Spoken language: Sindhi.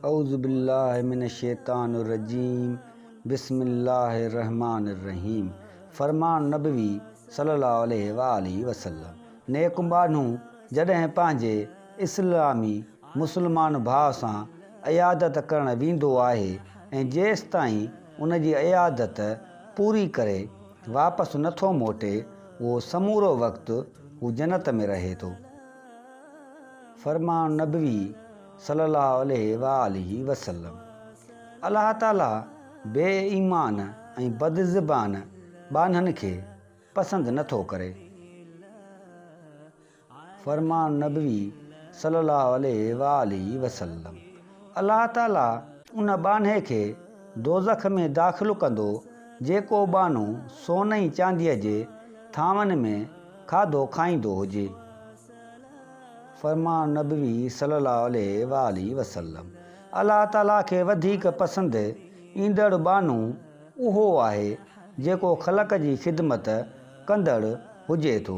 اعوذ بالله من الشيطان الرجيم بسم الله الرحمٰن الرحيم فرمان نبوي صلي الله عليه واٰله وسلم نيڪ ٻانهو جڏهن پنهنجي اسلامي مسلمان ڀاء سان عيادت ڪرڻ ويندو آهي ۽ جيستائين ان جي عيادت پوري ڪري واپس نٿو موٽي اهو سمورو وقت هو جنت ۾ رهي ٿو. فرمان نبوي صلي الله عليه واٰله وسلم الله تعالي بي ايمان ۽ بدزبان ٻانهن کي پسند نه ٿو ڪري. فرمان نبوي صلي الله عليه واٰله وسلم الله تعالي ان ٻانهي کي دوزخ ۾ داخل ڪندو جيڪو ٻانهو سون ۽ چانديء جي ٿانون ۾ کاڌو کائيندو هجي. فرمان نبوي صلي الله عليه واٰله وسلم الله تعالي کي وڌيڪ پسند ايندڙ ٻانهو اهو آهي جيڪو خلق جي خدمت ڪندڙ هجي ٿو.